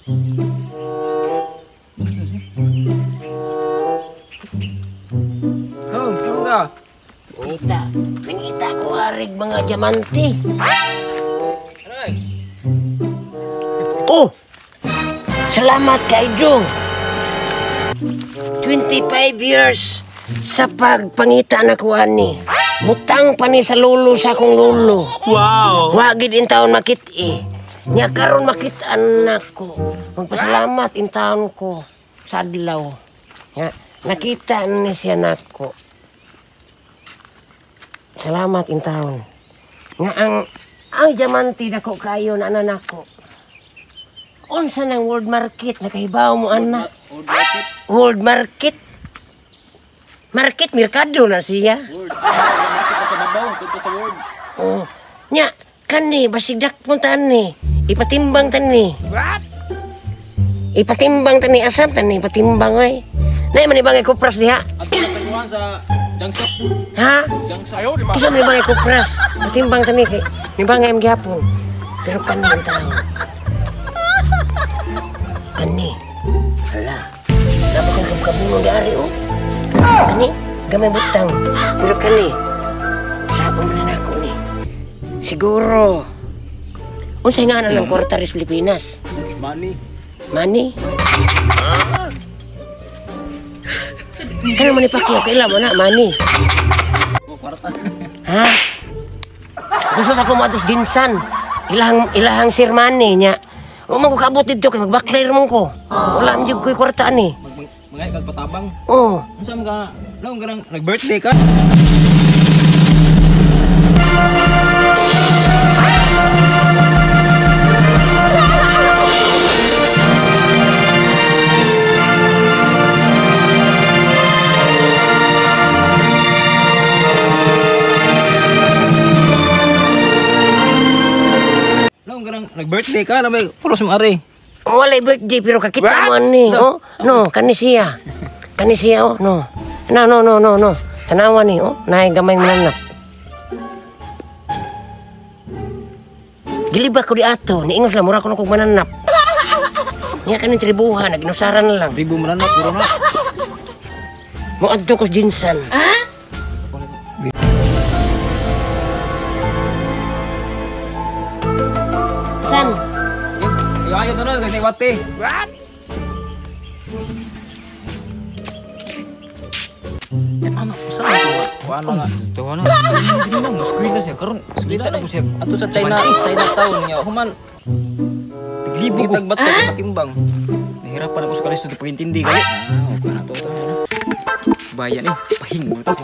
Oh, ka. Ngita. Nangita ko arig mga diamante. Aray. Oh! Salamat kay Jong. 25 years sa pagpangita na ko ani. Butang pa ni sa lulo sa akong lulo. Wow. Wa gid in taon makit-i. Nya karon makit-an nako. Magpasalamat in taon ko sa adlaw. Nga nakita ni siya nako. Salamat in taon. Nga ang diamante dako kayo na ana nako. Unsa nang world market nakahibaw mo ana? World market. World market. Market merkado na siya. World. Market sa babaw, dito sa world. Oh. Nya kani basig dakpon tani. Ipatimbang tani. What? Ipatimbang tani asam tani ipatimbang ay. Nay man ibangay kupras diha. Adto sa kuan sa junk shop. Ha? Junk shop. Kisa man ibangay kupras. Patimbang tani kay nibangay am gihapon. Pero kani ang tao. Kani. Hala. Napa kay kabkabungon di ari oh. Kani gamay butang. Pero kani sabon man nako ni. Siguro. Unsay nga ng kwarta ris Pilipinas? Money. Money? Kano man ipakyaw kaila mo na money. Oh, kwarta. Ha? Gusto ta ko moadtos Jinsan. Ilahang sir money nya. Wa man ko kaabot didto kay magbakler man ko. Wala man jud ko'y kwarta ani. Mga kag patabang. Oh. Unsa man ka? Laong garang nag-birthday ka? Laong garang nag-birthday ka na may puros mo ari. Walay birthday pero kakita mo ani. Oh, no, kani siya. Kani siya oh, no. No, no, no, no, no. Tanawa ni oh, naay gamay mananap. Gilibak ko di ato, niingos lang mura ko kog mananap. Nya kaning tribuhan, naginusaran na lang. Tribo mananap puro na. Moadto ko sa Jinsan. San? Ayo to na kay wate. What? Ano sa to? Kuan nga. Ito na. Hindi mo, squeeze na siya. Karon, Kita na po siya. Ato sa China, Chinatown niya. Human Libo ko. Gitag bato patimbang. Nahirapan ako sa kalisod pag-intindi gali. Ah, okay na to. Bayan eh, pahing mo to.